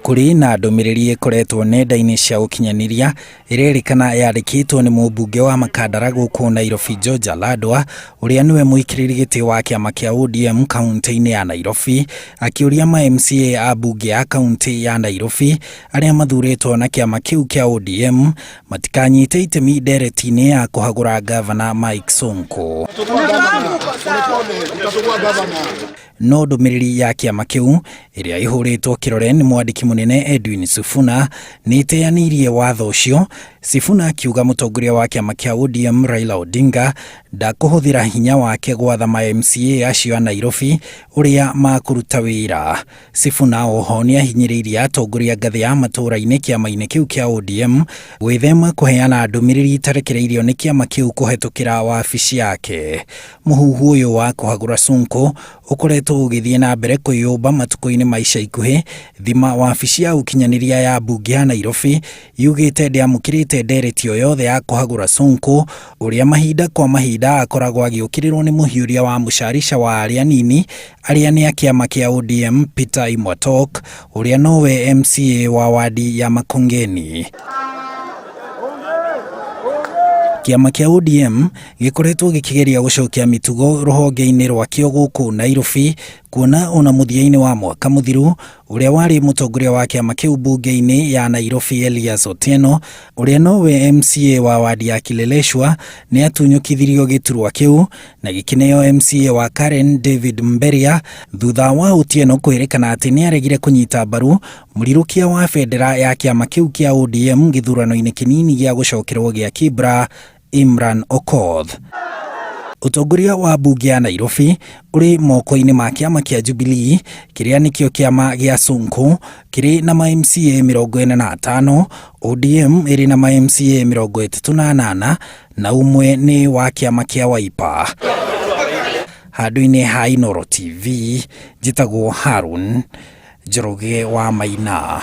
Kũrĩ na ndũmĩrĩri ĩkoretwo nenda-inĩ cia ũkinyanĩria ĩrerĩkana yandĩkĩtwo nĩ mũmbunge wa Makandara gũkũ Nairobi George Aladwa ũrĩa nĩwe mũikarĩri gĩtĩ wa kĩama kĩa ODM kaunti-inĩ ya Nairobi akĩũria ma MCA a mbunge ya kaunti ya Nairobi arĩa mathurĩtwo na kĩama kĩu kĩa ODM matikanyite itemi ndereti-inĩ ya kũhagũra ngavana Mike Sonko. No ndũmĩrĩri ya kĩama kĩu ĩrĩa ĩhũrĩtwo kĩrore nĩ mwandĩki mũnene Edwin Sifuna nĩ ĩteanĩirie watho ũcio, Sifuna akiuga mũtongoria wa kĩama kĩa ODM Raila Odinga ndakũhũthĩra hinya wake gwatha ma MCA acio a Nairobi ũrĩa makũruta wĩra. Sifuna oho nĩahinyĩrĩirie atongoria ngathĩ ya matũra-inĩ kĩama-inĩ kĩu kĩa ODM gwĩthema kũheana ndũmĩrĩri itarekereirio nĩ kĩama kĩu kũhetũkĩra wabici yake. Mũhuhu ũyũ wa kũhagũra Sonko ũkoretwo ũgĩthiĩ na mbere kwĩyũmba matukũ-inĩ ma ica ikuhĩ, thima wabici ya ũkinyanĩria ya mbunge ya Nairobi yugĩte ndĩamũkĩrĩte ndereti o yothe ya kũhagũra Sonko ũrĩa mahinda kwa mahinda akoragwo agĩũkĩrĩrwo nĩ mũhiũria wa mũcarica wa arĩa anini arĩa nĩ a kĩama kĩa ODM Peter Imwatok ũrĩa nowe MCA wa wadi ya Makongeni. Kĩama kĩa ODM gĩkoretwo gĩkĩgeria gũcokia mĩtugo rũhonge-inĩ rwakĩo gũkũ Nairobi kuona ona mũthia-inĩ wa mwaka mũthiru ũrĩa warĩ mũtongoria wa kĩama kĩu mbunge-inĩ ya Nairobi Elias Otieno ũrĩa nowe MCA wa wadi ya Kileleshwa nĩ atunyũkithirio gĩturwa kĩu na gĩkĩneo MCA wa Karen David Mberia thutha wa Otieno kwĩrĩkana atĩ nĩ aregire kũnyita mbaru mũrirũkia wa bendera ya kĩama kĩu kĩa ODM gĩthurano-inĩ kĩnini gĩa gũcokerwo gĩa Kibra Imran Okoth. Ũtongoria wa mbunge ya Nairobi ũrĩ moko-inĩ ma kĩama kĩa Jubilee kĩrĩa nĩkĩo kĩama gĩa Sonko kĩrĩ na ma MCA 45, ODM ĩrĩ na ma MCA 38 na ũmwe nĩ wa kĩama kĩa Wiper. Handũ-inĩ ha Inooro TV, njĩtagwo Harun Njoroge wa Maina.